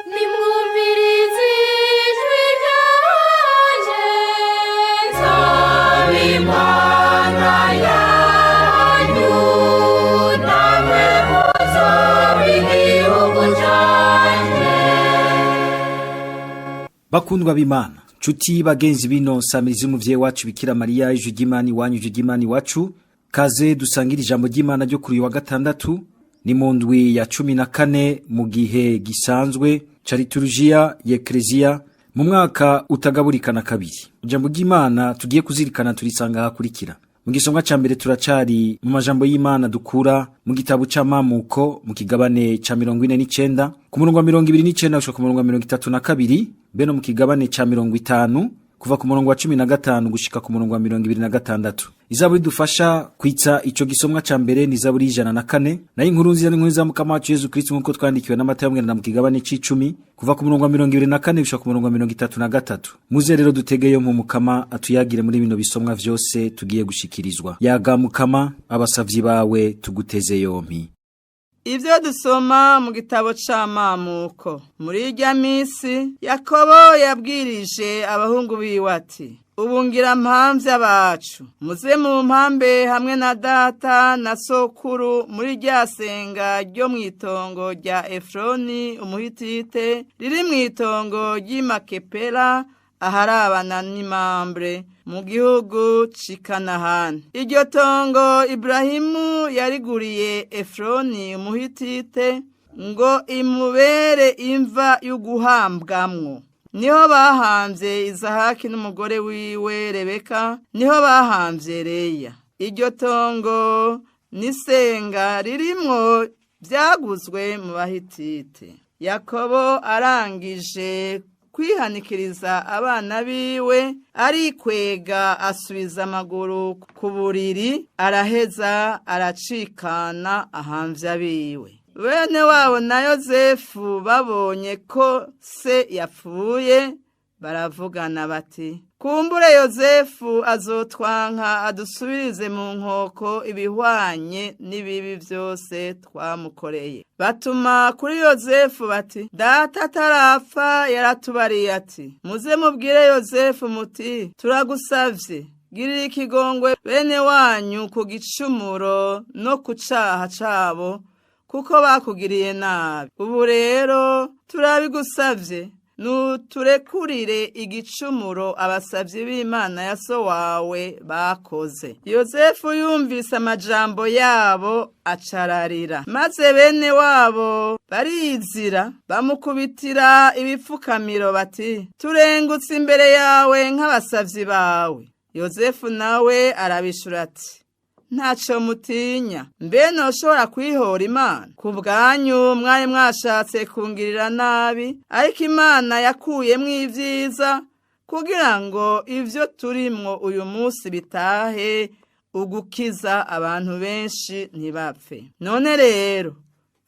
Nimwumvirize ijwi ryanje, nsaba Imana yanyu, namwe muzoba igihugu canje. Bakundwa b'Imana, nshuti bagenzi bino samirizi umuvyeyi wacu Bikira Mariya, ijwi ry'Imana iwanyu, ijwi ry'Imana iwacu, kaze dusangira ijambo ry'Imana ryo kuri uyu wa gatandatu. Ni mu ndwi ya 14 mu gihe gisanzwe ca liturujia y'Ekleziya, mu mwaka utagaburikana kabiri. Ijambo ry'Imana tugiye kuzirikana turisanga hakurikira. Mu gisonga ca mbere turacari mu majambo y'Imana dukura mu gitabo c'Amamuko, mu kigabane ca 49, ku murongo wa 29 gushika ku murongo wa 32, be no mu kigabane ca 50, kuva ku murongo wa 15 gushika ku murongo wa 26. Izaburi dufasha kwitsa ico gisomwa ca mbere ni Zaburi 104, nayo inkuru nziza n'inkuru za Mukama wacu Yezu Kristo nk'uko twandikiwe na Matayo mweranda mu kigabane c'icumi, kuva ku murongo wa 24 gushika ku murongo wa 33. Muze rero dutegeyo mu Mukama atuyagire muri bino bisomwa vyose tugiye gushikirizwa. Yaga Mukama, abasavyi bawe tuguteze yompi. Ibyo dusoma mu gitabo c'Amamuko. Muri irya minsi, Yakobo yabwirije abahungu biwe ati: "Ubu ngira mpamvye abacu, muze mu mpambe hamwe na data na sokuru muri rya senga ryo mw'itongo rya Efroni Umuhitite, riri mw'itongo ry'i Makepela, aharabana n'Imambre, mu gihugu c'i Kanahani. Iryo tongo Iburahimu yariguriye Efroni Umuhitite ngo imubere imva y'uguhambwamwo. Niho bahambye Izahaki n'umugore wiwe Rebeka, niho bahambye Leya. Iryo tongo n'isenga ririmwo byaguzwe mu Bahitite." Yakobo arangije kwihanikiriza abana biwe, arikwega, asubiza amaguru ku buriri, araheza aracikana ahamvya biwe. Bene wabo na Yozefu babonye ko se yapfuye, baravugana bati: "Kumbure Yozefu azotwanka, adusubirize mu nkoko ibihwanye n'ibibi byose twamukoreye." Batuma kuri Yozefu bati: "Data atarapfa yaratubariye ati: 'Muze mubwire Yozefu muti: Turagusavye, girira ikigongwe bene wanyu ku gicumuro no ku caha cabo, kuko bakugiriye nabi. Ubu rero turabigusavye, nuturekurire igicumuro abasavyi b'Imana ya so wawe bakoze.'" Yozefu yumvise amajambo yabo, acararira. Maze bene wabo barizira, bamukubitira ibipfukamiro bati: "Turengutse imbere yawe nk'abasavyi bawe." Yozefu nawe arabishura ati: "Ntaco mutinya. Mbe noshobora kwihora Imana? Ku bwanyu mwari mwashatse kungirira nabi, ariko Imana yakuyemwo ibyiza kugira ngo ivyo turimwo uyu munsi bitahe ugukiza abantu benshi ntibapfe. None rero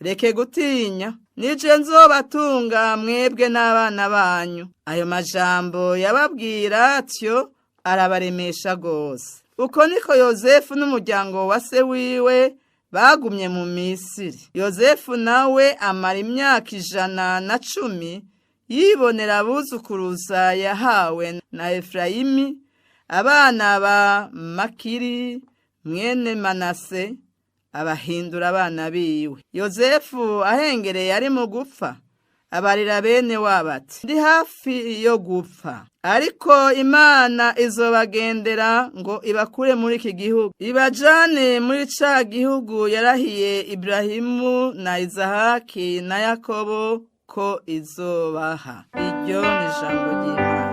reke gutinya, nije nzobatunga mwebwe n'abana banyu." Ayo majambo yababwira atyo arabaremesha gose. Uko niko Yozefu n'umuryango wa se wiwe bagumye mu Misiri. Yozefu nawe amara imyaka 110, yibonera abuzukuruza yahawe na Efurayimi, abana ba Makiri mwene Manase, abahindura abana biwe. Yozefu ahengereye ari mu gupfa, abarira bene wabo ati: "Ndi hafi yo gupfa, ariko Imana izobagendera ngo ibakure muri iki gihugu, ibajane muri ca gihugu yarahiye Iburahimu na Izahaki na Yakobo ko izobaha." Iryo ni ijambo ry'Imana.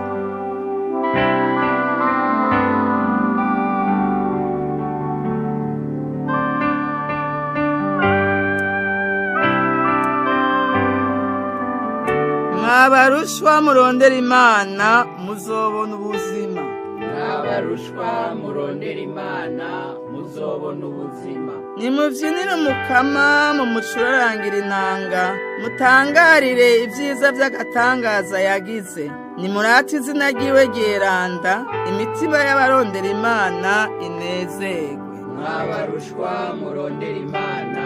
Mwabarushwa murondera Imana, muzobona ubuzima. Mwabarushwa murondera Imana, muzobona ubuzima. Nimubyinire Umukama, mumucurarangira inanga, mutangarire ibyiza by'agatangaza yagize. Nimurate izina ryiwe ryeranda, imitima y'abarondera Imana inezerwe. Mwabarushwa murondera Imana,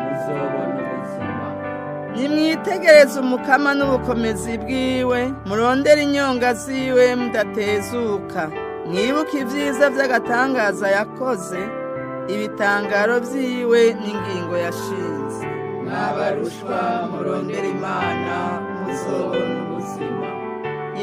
muzobona ubuzima. Nimwitegereze Umukama n'ubukomezi bwiwe, murondere inyonga ziwe mudatezuka. Mwibuke ibyiza by'agatangaza yakoze, ibitangaro byiwe n'ingingo yashinze. Mwabarushwa murondera Imana, muzobona ubuzima.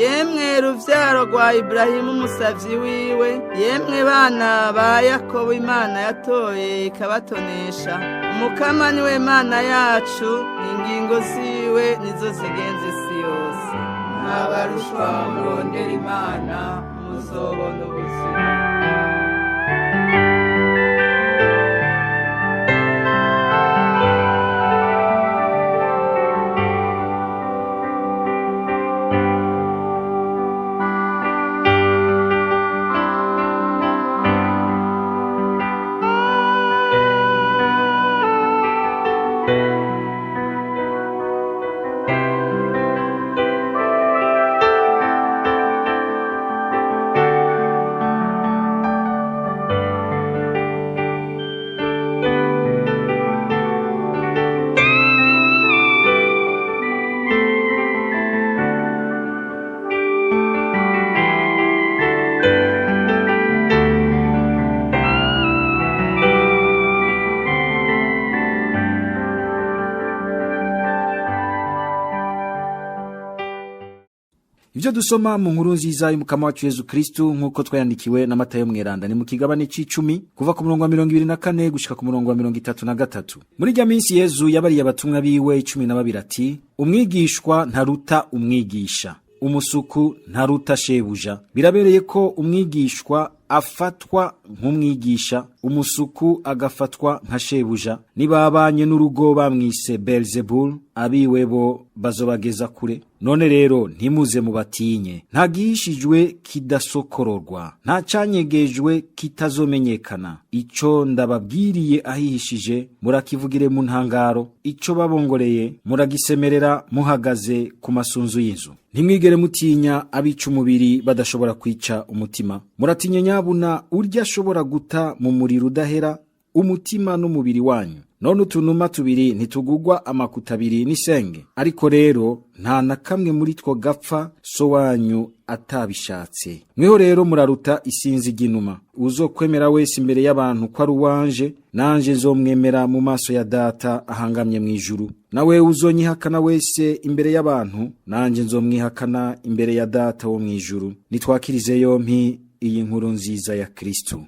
Yemwe ruvyaro rwa Iburahimu umusavyi wiwe, yemwe bana ba Yakobo Imana yatoye ikabatonesha. Umukama niwe Mana yacu, ingingo ziwe nizo zigenza isi yose. Mwabarushwa murondera Imana, muzobona ubuzima. Ivyo dusoma mu nkuru nziza y'umukama wacu Yezu Kristu nk'uko twayandikiwe na Matayo Mweranda ni mu kigabane c'icumi kuva ku murongo wa 24 gushika ku murongo wa 33. Muri rya minsi Yezu yabariye abatumwa biwe 12 ati: Umwigishwa ntaruta umwigisha, umusuku ntaruta shebuja. Birabereye ko umwigishwa afatwa nk'umwigisha, umusuku agafatwa nka shebuja. Nibabanye n'urugo bamwise Beelzebul, abiwe bo bazobageza kure. None rero ntimuze mubatinye. Nta gihishijwe kidasokororwa, nta canyegejwe kitazomenyekana. Ico ndababwiriye ahihishije murakivugire mu ntangaro, ico babongoreye muragisemerera muhagaze ku masunzu y'inzu. Ntimwigere mutinya abica umubiri badashobora kwica umutima. Muratinye nyabuna urya ashobora guta mu muriro udahera umutima n'umubiri wanyu. None utunuma tubiri ntitugugwa amakuta abiri n'isenge? Ariko rero nta na kamwe muri two gapfa so wanyu atabishatse. Mweho rero muraruta isinzi ry'inuma. Uzokwemera wese imbere y'abantu ko ari uwanje, nanje nzomwemera mu maso ya Data ahangamye mu ijuru. Nawe uzonyihakana wese imbere y'abantu, nanje nzomwihakana imbere ya Data wo mu ijuru. Nitwakirize yompi iyi nkuru nziza ya Kristu.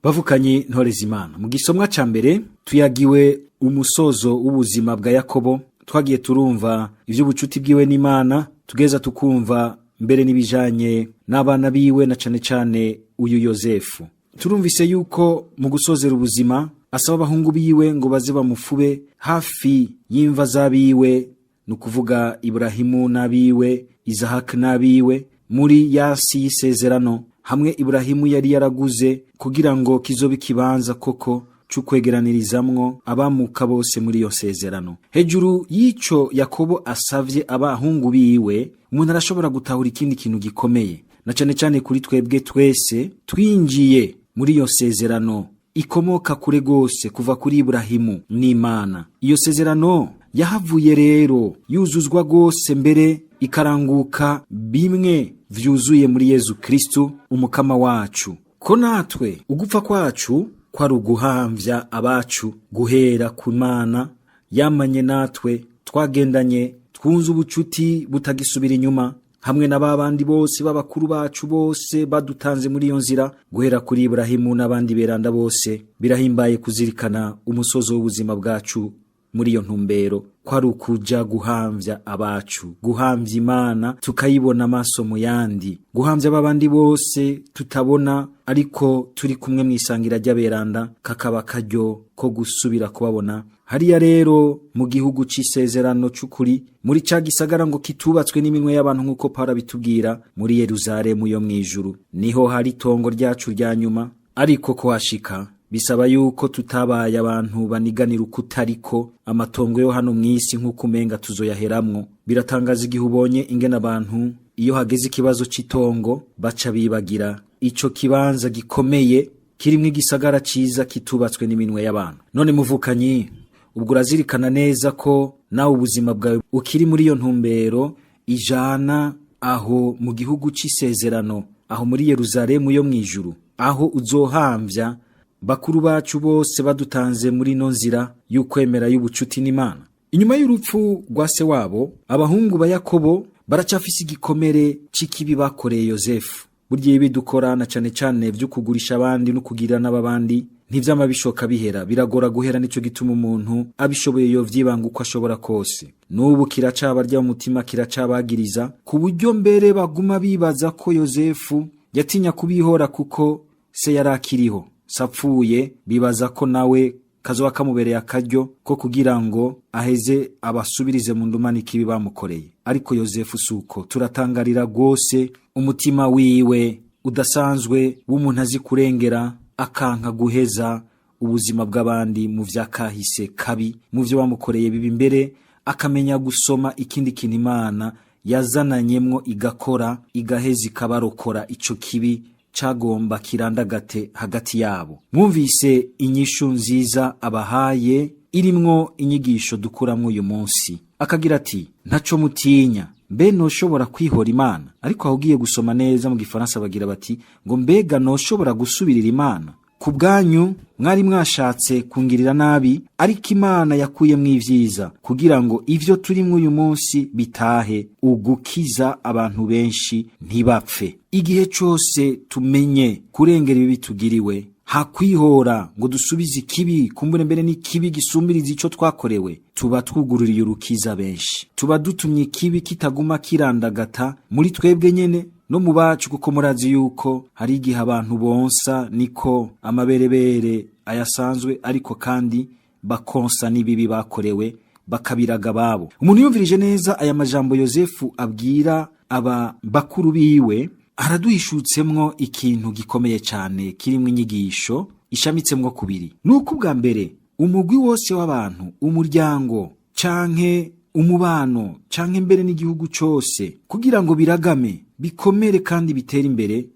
Bavukanye ntoreza Imana. Mu gisomwa ca mbere tuyagiwe umusozo w'ubuzima bwa Yakobo. Twagiye turumva ivy'ubucuti bwiwe n'Imana, tugeza tukumva mbere n'ibijanye n'abana biwe na cane cane uyu Yozefu. Turumvise yuko mu gusozera ubuzima asaba abahungu biwe ngo baze bamufube hafi y'imva z'abiwe, ni ukuvuga Iburahimu n'abiwe, Isahaki n'abiwe, muri yasi y'isezerano hamwe Iburahimu yari yaraguze kugira ngo kizobe ikibanza koko c'ukwegeranirizamwo abamuka bose muri iyo sezerano. Hejuru y'ico Yakobo asavye abahungu biwe, umuntu arashobora gutahura ikindi kintu gikomeye, na cane cane kuri twebwe twese twinjiye muri iyo sezerano ikomoka kure gose kuva kuri Iburahimu n'Imana. Iyo sezerano yahavuye rero yuzuzwa gose mbere ikaranguka bimwe vyuzuye muri Yezu Kristu umukama wacu. Ko natwe ugupfa kwacu kwari uguhamvya abacu guhera ku Mana yamanye natwe, twagendanye twunze ubucuti butagisubira inyuma hamwe na babandi bose b'abakuru bacu bose badutanze muri iyo nzira guhera kuri Iburahimu n'abandi beranda bose. Birahimbaye kuzirikana umusozo w'ubuzima bwacu Muri iyo ntumbero ko ari ukuja guhamvya abacu, guhamvya Imana tukayibona amaso mu yandi, guhamvya babandi bose tutabona ariko turi kumwe mu isangira ry'aberanda, kakaba karyo ko gusubira kubabona. Hariya rero mu gihugu c'isezerano c'ukuri, muri ca gisagara ngo kitubatswe n'iminwe y'abantu nk'uko Pawulo abitubwira, muri Yeruzalemu yo mw'ijuru, niho hari itongo ryacu rya nyuma. Ariko kuhashika bisaba yuko tutabaye abantu baniganira uko utariko amatongo yo hano mw'isi nk'uko umenga tuzoyaheramwo. Biratangaza igihe ubonye ingene abantu iyo hageze ikibazo c'itongo baca bibagira ico kibanza gikomeye kirimwo igisagara ciza kitubatswe n'iminwe y'abantu. None muvukanyi, ubwo urazirikana neza ko nawe ubuzima bwawe ukiri muri iyo ntumbero ijana aho mu gihugu c'isezerano, aho muri Yeruzalemu yo mw'ijuru, aho uzohamvya bakuru bacu bose badutanze muri ino nzira y'ukwemera y'ubucuti n'Imana. Inyuma y'urupfu rwa se wabo, abahungu ba Yakobo baracafise igikomere c'ikibi bakoreye Yozefu. Burya ibi dukora na cane cane vyo kugurisha abandi no kugirira n'ababandi ntivyama bishoka bihera, biragora guhera. Nico gituma umuntu abishoboye yovyibanga uko ashobora kose. N'ubu kiracabarya umutima, kiracabagiriza, ku buryo mbere baguma bibaza ko Yozefu yatinya kubihora kuko se yari akiriho. Sapfuye bibaza ko nawe kazoba kamubereye akaryo ko kugira ngo aheze abasubirize mu ndumane ikibi bamukoreye. Ariko Yozefu suko, turatangarira rwose umutima wiwe udasanzwe w'umuntu azi kurengera, akanka guheza ubuzima bw'abandi mu vyakahise kabi, mu vyo bamukoreye bibi, mbere akamenya gusoma ikindi kintu Imana yazananyemwo igakora, igaheza ikabarokora ico kibi cagomba kirandagate hagati yabo. Mwumvise inyishu nziza abahaye irimwo inyigisho dukuramwo uyu munsi. Akagira ati: "Ntaco mutinya, mbe noshobora kwihora Imana?" Ariko aho ugiye gusoma neza mu gifaransa bagira bati ngo: "Mbega noshobora gusubirira Imana? Ku bwanyu mwari mwashatse kungirira nabi, ariko Imana yakuyemwo ivyiza kugira ngo ivyo turimwo uyu munsi bitahe ugukiza abantu benshi ntibapfe." Igihe cose tumenye kurengera ibibi tugiriwe, hakwihora ngo dusubize ikibi, kumbure mbere n'ikibi gisumbiriza ico twakorewe, tuba twugururiye urukiza benshi, tuba dutumye ikibi kitaguma kirandagata muri twebwe nyene no mu bacu, kuko murazi yuko hari igihe abantu bonsa niko amaberebere ayasanzwe, ariko kandi bakonsa n'ibibi bakorewe bakabiraga babo. Umuntu yumvirije neza aya majambo Yozefu abwira aba bakuru biwe, araduhishutsemwo ikintu gikomeye cyane kirimwo inyigisho ishamitsemwo kubiri. Nuko ubwa mbere umugwi wose w'abantu, umuryango canke umubano canke mbere n'igihugu cose, kugira ngo biragame, bikomere kandi bitere imbere,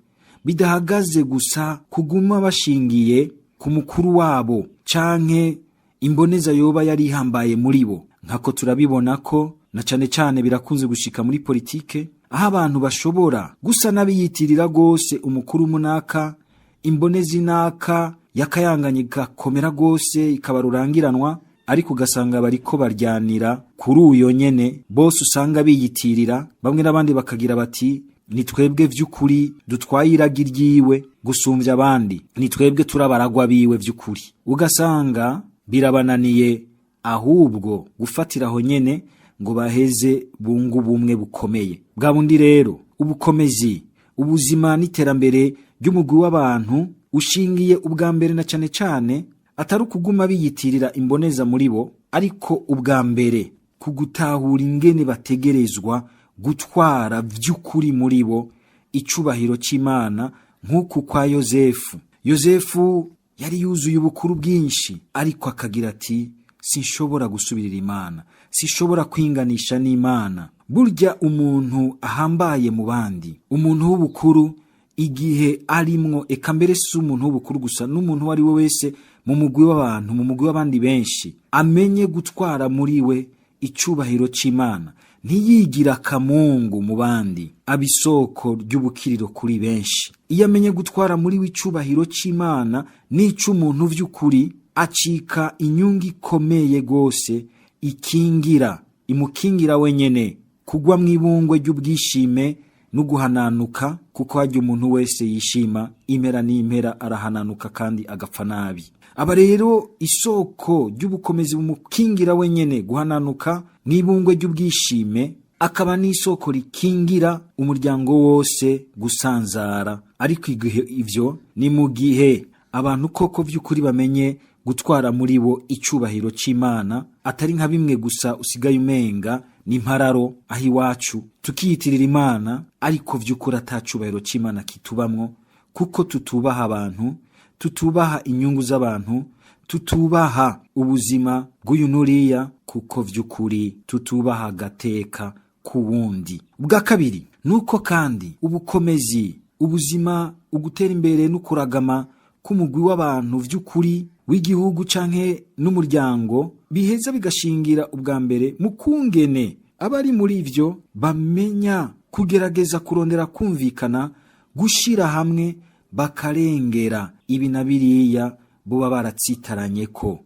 bidahagaze gusa kuguma bashingiye ku mukuru wabo canke imboneza yoba yari ihambaye muri bo. Nkako turabibona ko na cane cane birakunze gushika muri politike, aho abantu bashobora gusa n'abiyitirira rwose umukuru munaka, imboneza inaka yakayanganye igakomera rwose ikaba rurangiranwa, ariko ugasanga bariko baryanira kuri uyo nyene bose usanga biyitirira. Bamwe n'abandi bakagira bati: "Ni twebwe vy'ukuri dutwaye iragi ryiwe gusumvya abandi, ni twebwe turabaragwa biwe vy'ukuri." Ugasanga birabananiye ahubwo gufatira aho nyene ngo baheze bungu bumwe bukomeye. Bwa bundi rero ubukomezi, ubuzima n'iterambere ry'umugwi w'abantu ushingiye ubwa mbere na cane cane atari ukuguma biyitirira imboneza muri bo, ariko ubwa mbere ku gutahura ingene bategerezwa gutwara vy'ukuri muri bo icubahiro c'Imana, nk'uku kwa Yozefu. Yozefu yari yuzuye ubukuru bwinshi, ariko akagira ati: "Sinshobora gusubirira Imana, sinshobora kwinganisha n'Imana." Burya umuntu ahambaye mu bandi, umuntu w'ubukuru igihe arimwo, eka mbere si umuntu w'ubukuru gusa, n'umuntu uwo ari we wese mu mugwi w'abantu, mu mugwi w'abandi benshi, amenye gutwara muri we icubahiro c'Imana, ntiyigira akamungu mu bandi, aba isoko ry'ubukiriro kuri benshi. Iyo amenye gutwara muri we icubahiro c'Imana n'ic'umuntu vy'ukuri, acika inyungu ikomeye rwose ikingira, imukingira wenyene kugwa mw'ibungwe ry'ubwishime n'uguhananuka, kuko harya umuntu wese yishima impera n'impera arahananuka kandi agapfa nabi. Aba rero isoko ry'ubukomezi bumukingira wenyene guhananuka mw'ibungwe ry'ubwishime, akaba n'isoko rikingira umuryango wose gusanzara. Ariko igihe ivyo ni mu gihe abantu koko vy'ukuri bamenye gutwara muri bo icubahiro c'Imana, atari nka bimwe gusa usigaye umenga n'impararo aho iwacu tukiyitirira Imana, ariko vy'ukuri ata cubahiro c'Imana kitubamwo, kuko tutubaha abantu, tutubaha inyungu z'abantu, tutubaha ubuzima bw'uyu n'uriya, kuko vy'ukuri tutubaha agateka k'uwundi. Ubwa kabiri nuko kandi ubukomezi, ubuzima, ugutera imbere n'ukuragama k'umugwi w'abantu vy'ukuri w'igihugu canke n'umuryango biheza bigashingira ubwa mbere mu kungene abari muri ivyo bamenya kugerageza kurondera kumvikana, gushira hamwe, bakarengera ibi na biriya boba baratsitaranye ko,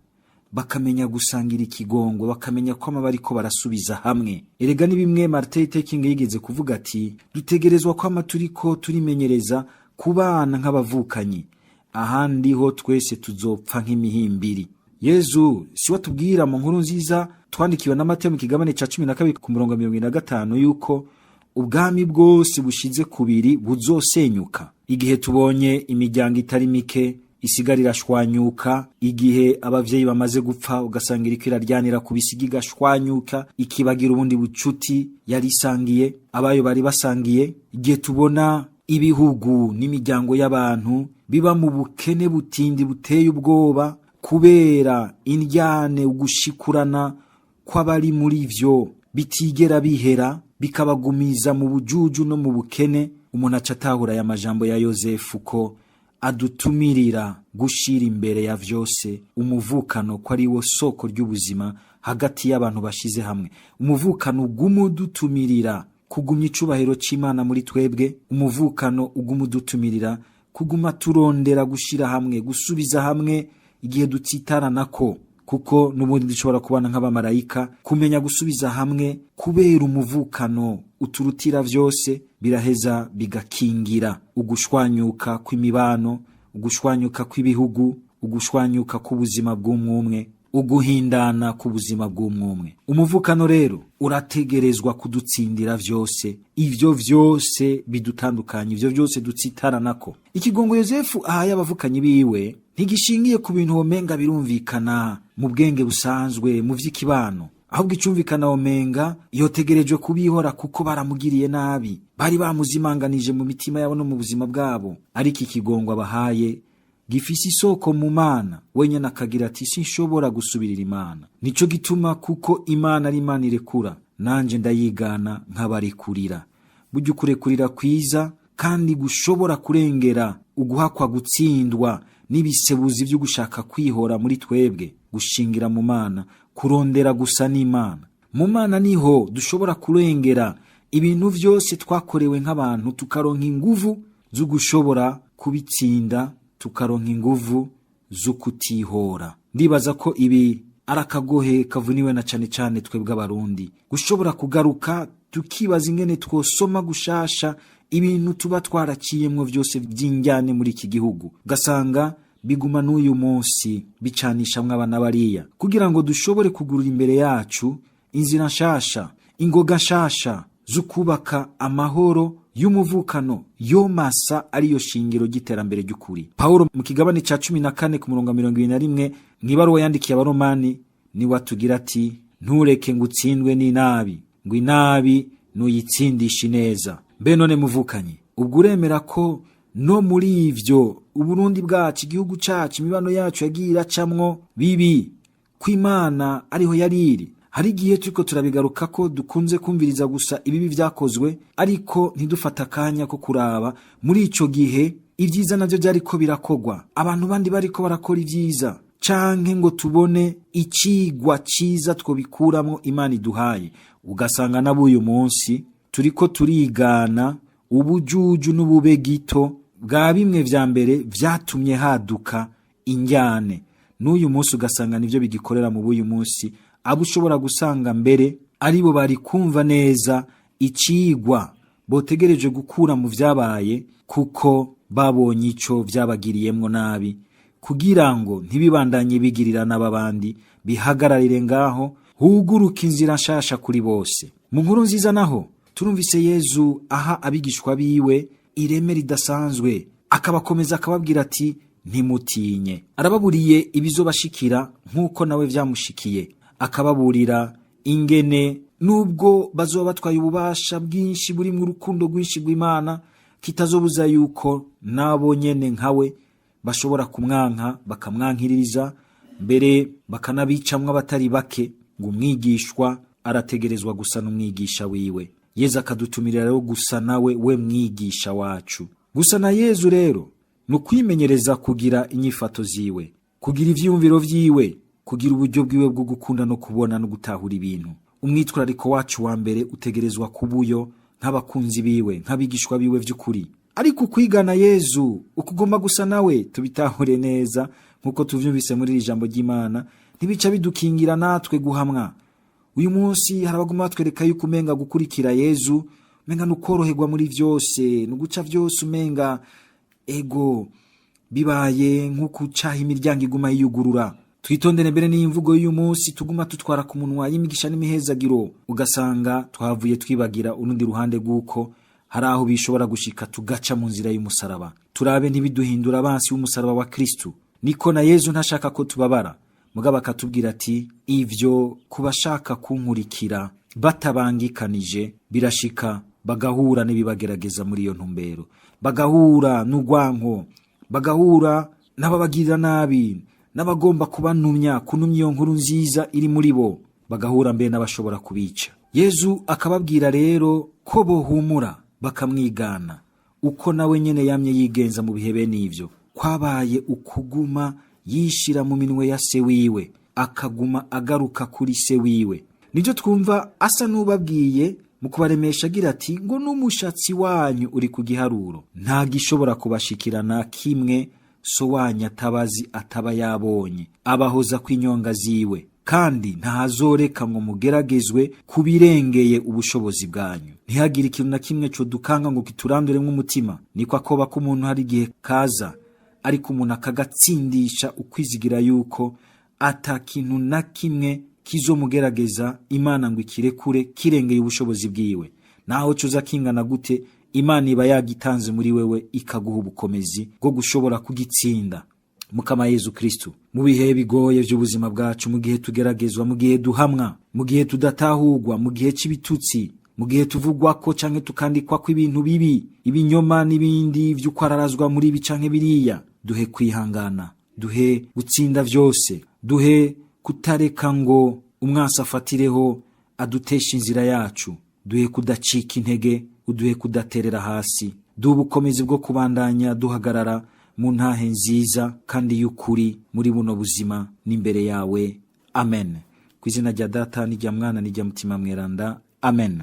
bakamenya gusangira ikigongo, bakamenya ko amaba ariko barasubiza hamwe. Erega ni bimwe Martin Luther King yigeze kuvuga ati: "Dutegerezwa kwama turiko turimenyereza kubana nk'abavukanyi, ahandi ho twese tuzopfa nk'imihimbiri." Yezu si we atubwira mu nkuru nziza twandikiwe na Matayo mu kigabane ca 12 ku murongo 75 yuko ubwami bwose bushize kubiri buzosenyuka. Igihe tubonye imiryango itari mike isigara irashwanyuka, igihe abavyeyi bamaze gupfa ugasanga iriko iraryanira ku bisiga, igashwanyuka, ikibagira ubundi bucuti yari isangiye abayo bari basangiye, igihe tubona ibihugu n'imiryango y'abantu biba mu bukene butindi buteye ubwoba kubera indyane, ugushikurana kw'abari muri vyo bitigera bihera, bikabagumiza mu bujuju no mu bukene, umuntu aca atahura aya majambo ya Yozefu ko adutumirira gushira imbere ya vyose umuvukano, ko ari wo soko ry'ubuzima hagati y'abantu bashize hamwe. Umuvukano uguma udutumirira kugumya icubahiro c'Imana muri twebwe, umuvukano uguma udutumirira kuguma turondera gushira hamwe, gusubiza hamwe igihe dutsitaranako, kuko n'ubundi dushobora kubana nk'abamarayika. Kumenya gusubiza hamwe kubera umuvukano uturutira vyose biraheza bigakingira ugushwanyuka kw'imibano, ugushwanyuka kw'ibihugu, ugushwanyuka k'ubuzima bw'umwumwe, uguhindana k'ubuzima bw'umwumwe. Umuvukano rero urategerezwa kudutsindira vyose, ivyo vyose bidutandukanye, ivyo vyose dutsitaranako. Ikigongo Yozefu ahaye abavukanyi biwe ntigishingiye ku bintu womenga birumvikana mu bwenge busanzwe mu vy'ikibano, ahubwo icumvikana womenga yotegerejwe kubihora kuko baramugiriye nabi, bari bamuzimanganije mu mitima yabo no mu buzima bwabo. Ariko ikigongo abahaye gifise isoko mu Mana wenyene, akagira ati: "Sinshobora gusubirira Imana, nico gituma kuko Imana ari Imana irekura, nanje ndayigana nkabarekurira." Burya ukurekurira kwiza kandi gushobora kurengera uguhakwa gutsindwa n'ibisebuzi vyo gushaka kwihora muri twebwe, gushingira mu Mana, kurondera gusa n'Imana. Mu Mana niho dushobora kurengera ibintu vyose twakorewe nk'abantu, tukaronka inguvu zo gushobora kubitsinda, tukaronka inguvu zo kutihora. Ndibaza ko ibi ari akagohe kavuniwe na cane cane twebwe Abarundi, gushobora kugaruka tukibaza ingene twosoma gushasha ibintu tuba twaraciyemwo vyose vy'injyane muri iki gihugu, ugasanga biguma n'uyu munsi bicanishamwo abana bariya, kugira ngo dushobore kugurura imbere yacu inzira nshasha, ingoga nshasha zo kubaka amahoro y'umuvukano yomasa, ariyo shingiro ry'iterambere ry'ukuri. Pawulo mu kigabane ca 14 ku murongo 71 mw'ibaruwa yandikiye Abaromani niwe atugira ati: "Ntureke ngo utsindwe n'inabi, ngo inabi nuyitsindishe ineza." Mbe none muvukanye, ubwo uremera ko no muri ivyo Uburundi bwacu, igihugu cacu, imibano yacu yagiye iracamwo bibi, ko Imana ariho yari iri? Hari igihe turiko turabigaruka ko dukunze kumviriza gusa ibibi vyakozwe, ariko ntidufata akanya ko kuraba muri ico gihe ibyiza navyo vyariko birakogwa, abantu bandi bariko barakora ibyiza, canke ngo tubone icigwa ciza twobikuramwo Imana iduhaye. Ugasanga n'abuyu munsi turiko turigana ubujuju n'ubube gito bwa bimwe vya mbere vyatumye haduka injyane n'uyu munsi, ugasanga nivyo bigikorera mu b'uyu munsi, abo ushobora gusanga mbere aribo bari kumva neza icigwa Botegereje gukura mu vyabaye, kuko babonye ico vyabagiriyemwo nabi, kugira ngo ntibibandanye bigirira n'ababandi, bihagararire ngaho, huguruka inzira nshasha kuri bose. Mu nkuru nziza naho turumvise Yezu aha abigishwa biwe ireme ridasanzwe, akabakomeza akababwira ati ntimutinye. Arababuriye ibizobashikira nk'uko nawe vyamushikiye, akababurira ingene nubwo bazoba batwaye ububasha bwinshi burimwo urukundo rwinshi rw'Imana, kitazobuza yuko nabo nyene nkawe bashobora kumwanka, bakamwankiririza, mbere bakanabicamwo abatari bake. Ngo umwigishwa arategerezwa gusa n'umwigisha wiwe. Yezu akadutumirira rero gusa nawe, we mwigisha wacu. Gusa na Yezu rero ni ukwimenyereza kugira inyifato ziwe, kugira ivyiyumviro vyiwe, kugira uburyo bwiwe bwo gukunda no kubona no gutahura ibintu. Umwitwarariko wacu wa mbere utegerezwa kubuyo nk'abakunzi biwe, nk'abigishwa biwe vy'ukuri. Ariko ukwigana Yezu, ukugomba gusa nawe, tubitahure neza nk'uko tuvyumvise muri iri jambo ry'Imana, ntibica bidukingira natwe guhamwa. Uyu munsi hari abaguma batwereka yuko umenga gukurikira Yezu umenga ni ukoroherwa muri vyose, ni uguca vyose, umenga ego bibaye nk'ukucaha imiryango iguma yiyugurura. Twitondere mbere n'imvugo y'uyu munsi tuguma tutwara ku munwa y'imigisha n'imihezagiro, ugasanga twavuye twibagira urundi ruhande rw'uko hari aho bishobora gushika tugaca mu nzira y'umusaraba. Turabe ntibiduhindura abansi b'umusaraba wa Kristu. Niko na Yezu ntashaka ko tubabara, mugabo akatubwira ati ivyo kubashaka kunkurikira batabangikanije birashika bagahura n'ibibagerageza muri iyo ntumbero, bagahura n'urwanko, bagahura n'ababagirira nabi, n'abagomba kubanumya, kunumya iyo nkuru nziza iri muri bo, bagahura mbere n'abashobora kubica. Yezu akababwira rero ko bohumura bakamwigana uko nawe nyene yamye yigenza mu bihe bene ivyo. Kwabaye ukuguma yishira mu minwe ya se wiwe, akaguma agaruka kuri se wiwe. Nivyo twumva asa n'ubabwiye mu kubaremesha agira ati ngo n'umushatsi wanyu uri ku giharuro, nta gishobora kubashikirana kimwe so wanyu atabazi, ataba yabonye. Abahoza kw'inyonga ziwe, kandi ntazoreka ngo mugeragezwe kubirengeye ubushobozi bwanyu. Ntihagire ikintu na kimwe codukanga ngo kituranduremwo umutima. Niko akoba k'umuntu hari igihe kaza, ariko umuntu akagatsindisha ukwizigira yuko ata kintu na kimwe kizomugerageza Imana ngo ikirekure kirengeye ubushobozi bwiwe. Naho coza kingana gute, Imana iba yagitanze muri wewe, ikaguha ubukomezi bwo gushobora kugitsinda. Mukama Yezu Kristu, mu bihe bigoye vy'ubuzima bwacu, mu gihe tugeragezwa, mu gihe duhamwa, mu gihe tudatahurwa, mu gihe c'ibitutsi, mu gihe tuvugwako canke tukandikwako ibintu bibi, ibinyoma n'ibindi vy'ukwararazwa muri ibi canke biriya, duhe kwihangana, duhe gutsinda vyose, duhe kutareka ngo umwansi afatireho aduteshe inzira yacu, duhe kudacika intege, uduhe kudaterera hasi, duhe ubukomezi bwo kubandanya duhagarara mu ntahe nziza kandi y'ukuri muri buno buzima n'imbere yawe. Amen. Ku izina rya Data n'irya Mwana n'irya Mutima Mweranda. Amen.